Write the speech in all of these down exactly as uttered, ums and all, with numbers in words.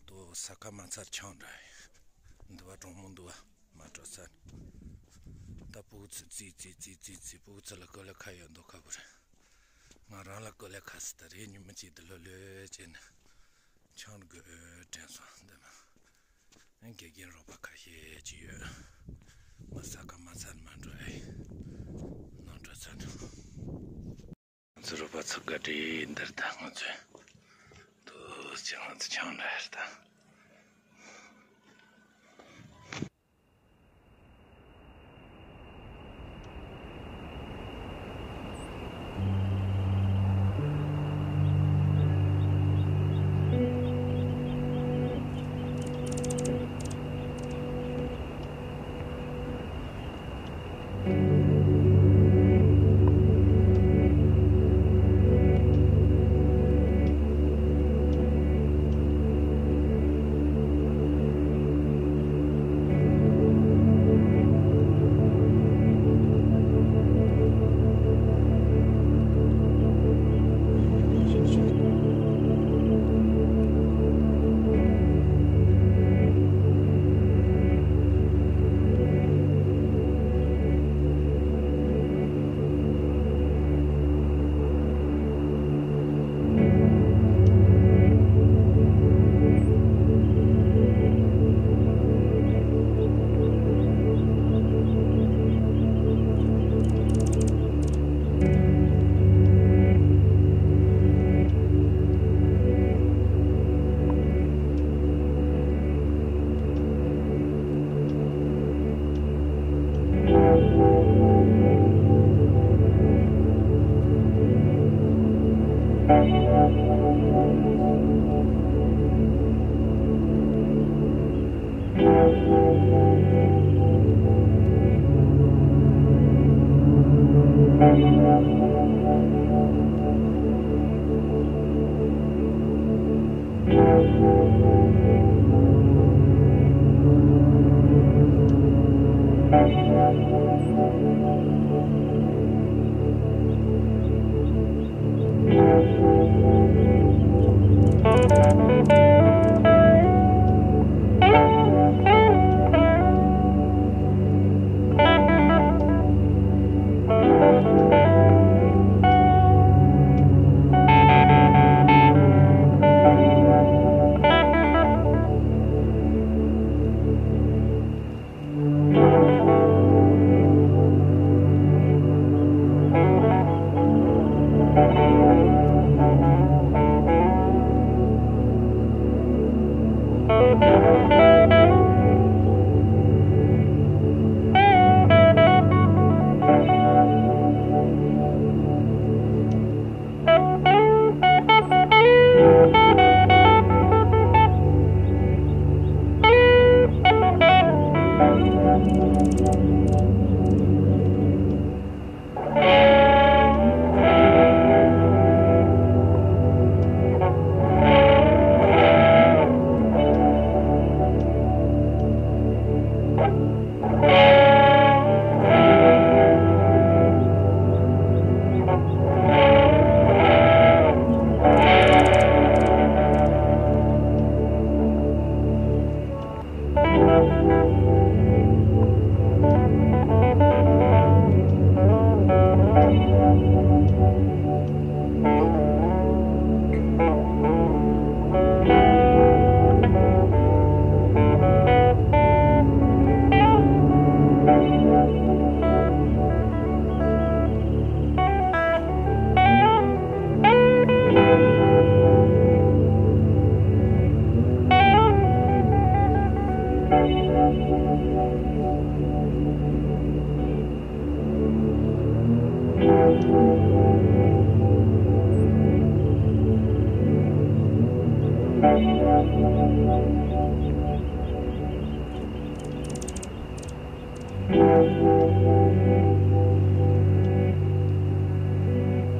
ཏོ་ས་ཁ་མ་ཚར་ཆང་འདྲ་ཡིན། འདི་བ་གྲོང་མོ་འདི་བ་མ་འགྲོ་ས། ད་ཕྲུ་གུ་ཚོ་རྩིས་རྩིས་རྩིས་རྩིས་རྩིས། ཕྲུ་གུ་ཚོ་ལ་དཀའ་ལས་ཁག་ཡོད་མདོག་ཁ་པོ་རེད། ང་རང་ལ་དཀའ་ལས་ཁག་སི་ད་རེད། ཉི་མ་གཅིག་འདི་ལོ་ལོས་བྱས་ནས་ཆང་དགོས་དྲན་སོང་འདི་མ། དགེ་རྒན་རོགས་པ་ཁ་ཤས་ཅིག་ཡོད། མ་ས་ཁ་མ་ཚར་མ་འགྲོ་ཨེ། ནང་འགྲོ་ཚར་འགྲོ། ང་ཚོ་རོགས་པ་ཚོ་ག་འདྲའི་འདིར་ད་ང་ཚོས་དུ་ཅི་ང་ཚོ་ཆང་འདྲ་ཧེར་ད།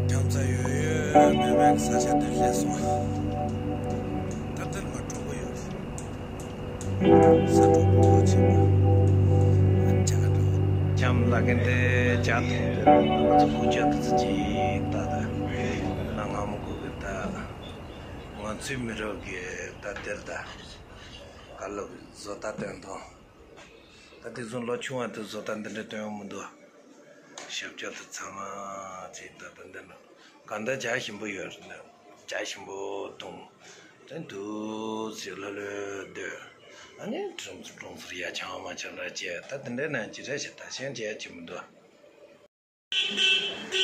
འཇམ་ས་ཡོད་ཡོད་མེད་མེད་ས་ཆ་འདིར་སླེབས་སོང་། ད་འདིར་མ་གྲོགས་པོ་ཡོད། ས་གྲོགས་པོ་ཆེ་བ། ཨ་ཅག་འདྲ་བོ། འཇམ་ལ་གན་དེ་ཇ་འཐུང་དེ་ང་ཚོ་ཁུ་ཅག་དེ་ཚོ་ཅིག་ད་ད། ན་ང་མོ་གོ་གི་ད། ང་ ཚུལ་མི་རབས་ཀྱི་ད་དེར་ད་ག་ལ་བཟོ་ལྟ་སྟོན་ཐོང་། ད་དེ་ཚོ་ལོ་ཆུང་བ་དེ་བཟོ་ལྟ་འདི་འདྲ་སྟོན་ཡོང་མི་འདུག་ཞབས་ཀྱག་དེ་ཚང་མ་ཚིག་ད་ད་འདི་ན་གང་ལྟར་རྒྱ་ཞིམ་པོ་ཡོད་རེད། རྒྱ་ཞིམ་པོ་འཐུང་། དེ་འདུག་ཚིག་ལྷོད་ལྷོད་སྡོད། ཨ་ནི་ཁྲོམ་ཁྲོམ་སོར་ཡ་ཆང་མ་ཆང་ར་བཅད་ད་དེ་འདྲ་ན་ཅི་རེད་ཞེ་ད་ཤེས་བྱས་ཀྱི་མི་འདུག་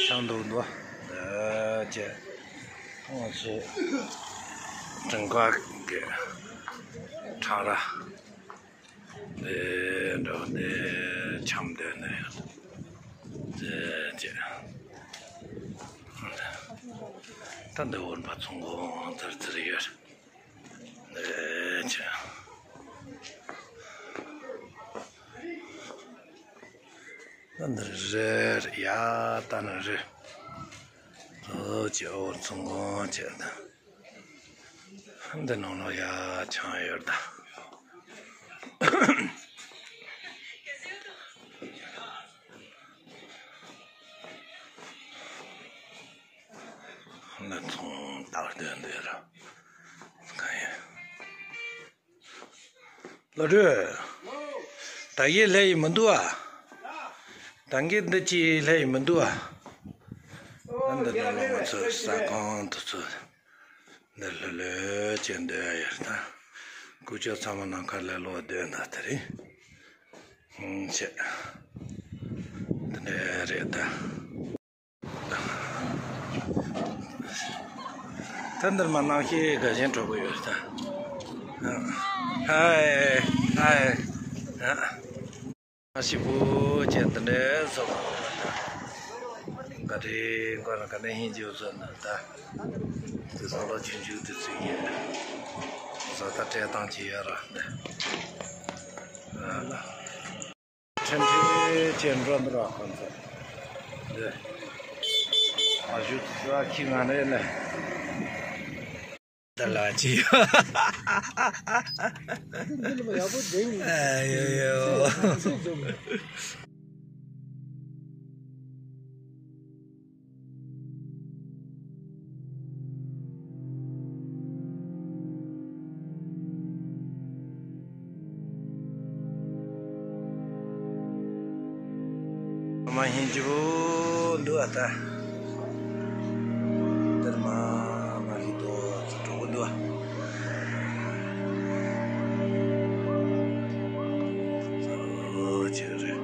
ཆང་འདུག་འདུག་ཨ་ཅེ། ང་ཚོ་ཀྲུང་གོ་གི་ཁྲང་ར་དེ་འགྲོ་དེ་འཆམ་དེ་ནས་དེ་ཅེ། ད་འདི་འོན་པ་ཚོང་ཁང་ཙར་ཙར་ཡོད་དེ་ཅེ། ད་འདི་རེད་ཡ། ད་ནི་རེད། ཨོ་ཅེ། ཨོ་ཚོང་ཁང་ཅེ། ད་འདི་ནང་ལོགས་ཡ་ཆང་ཡོད་ད། འདི་ཚོང་བདག་དེ་འདི་ར་ག་ཡིན། ལོ་དྲོད། ད་གིན་སླེབས་ཡི་མི་འདུག་ཨ། ད་གིན་འདི་ཅི་སླེབས་ཡི་མི་འདུག་ཨ། ཨ་འདི་ནང་ལོགས་ང་ཚོ་ཟ་ཁང་དེ་ཚོ་འདི་ལྷོད་ལྷོད་བྱས་སྡོད་ཡོད་ད། སྐུ་ཞབས་ཚང་མ་ནང་ཁ་ལ་ལོག་སྡོད་ད་དེ་རིང་། ཧུང་ཆེ། འདི་འདྲ་རེད་ད། ད་འདིར་མ་གནམ་གཤིས་དགའ་ཞེན་སྤྲོ་པོ་ཡོད་ད། ཧའི་ཧའི་ཧ། ཞིབ་པོ་བྱས་འདི་འདྲའི་བཟོ་བ་ད། ག་རེ་མགོ་ལ་ག་ནས་ཧིན་ཇིའུ་བཟོ་ན་ད། དེ་སོང་ལོ་ཆུང་ཆུང་དེ་ཚོས་ཡིན། བཟོ་ལྟ་སྤྲད་སྟངས་ཅི་ཡོད་ར་ནས། ཨ་ལ། ཁྲེམ་ཁྲེམ་བྱས་འགྲོ་འདི་ར་ཁོང་ཚོ། འདི། ཨ་ཞུ་ཚ་ཁྱི་ང་རེད་ལ། ད་ལ་ཅི་ཡོད། འདི་ལ་ཡག་པོ་བསྡད་ཡོད། ཨ་ཡོ་ཡོ། ཚེ་ཚེ་འཛོམས། མ་ཧིན་ཇི་བོ་འདུག་ཨ་ད། དེར་མ་མ་ཧི་དོ་ཚོ་གྲོགས་པོ་འདུག་ཨ། ཨོ་ཅེ་རེད།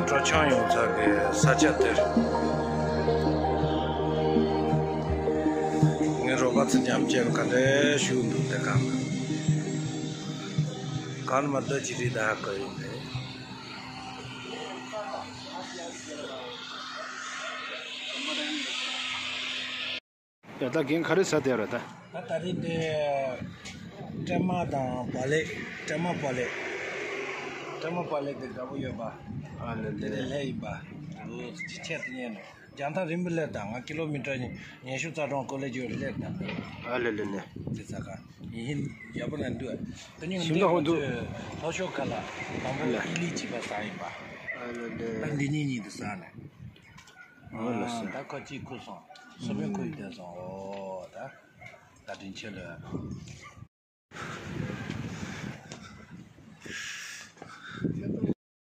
སྤྲོ་འཆམ་ཡོང་ས་གི་ས་ཆ་དེར། ངའི་རོགས་པ་ཚོ་མཉམ་བཅས་ག་འདྲས་བཞུགས་འདུག་དེ་ག། གང་མ་ལྟ་ཅི་རིགས་ད་ཧ་གོ་ཡིན་པས། ཡ་ད་རྒན་ག་རེ་ཟ་བསྡད་ར་ད། ད་ད་རེས་དེ་སྲན་མ་དང་བག་ལེབ། སྲན་མ་བག་ལེབ། སྲན་མ་བག་ལེབ་དེ་དགའ་པོ་ཡོད་པ། ཨ་ལེ་ལེ། དེ་ལས་ལྷས་ཡིན་པ། འོ་ཅི་ཆེད་དུ་ཉན་ནས་རྒྱང་ཐག་རིང་པོ་སླེབས་དང་ང་ཀི་ལོ་མི་ཊར་ཉི་ཤུ་རྩ་གྲངས་ཀོ་ལེ་ཇི་སླེབས་དང་། ཨ་ལེ་ལེ་ལེ། དེ་ས་ག་ཡིན་ཧིན་ཡག་པོ་ན་འདུག་དེ་ཉིན་ཞིམ་མདོག་འདུག་ལྷོ་ཕྱོགས་ཁ་ལ་དང་པོ་ཨ་ལེ། ཨི་ལི་བྱིས་པ་ཟ་ཡིན་པ། ཨ་ལེ་ལེ། ད་འདི་གཉིས་གཉིས་དུ་ཟ་ནས། ཨོ་ལགས་སོ། ད་ཁོ་གཅིག་ཁུར་སོང་། སོ་པན་ཁོ་ཡིས་བསྟན་སོང་། ཨོ་ད། བཀའ་དྲིན་ཆེ་ལོས།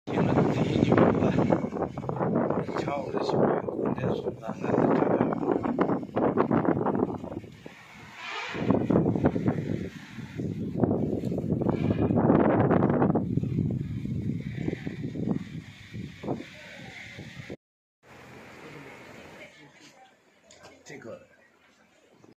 ཁྱེད་ལ་དེ་ཡིན་གྱི་མིན་པ། ཆའོ་རེ་ཞིག་བསྟན་སོང་ད་ང་དེ་ཆ་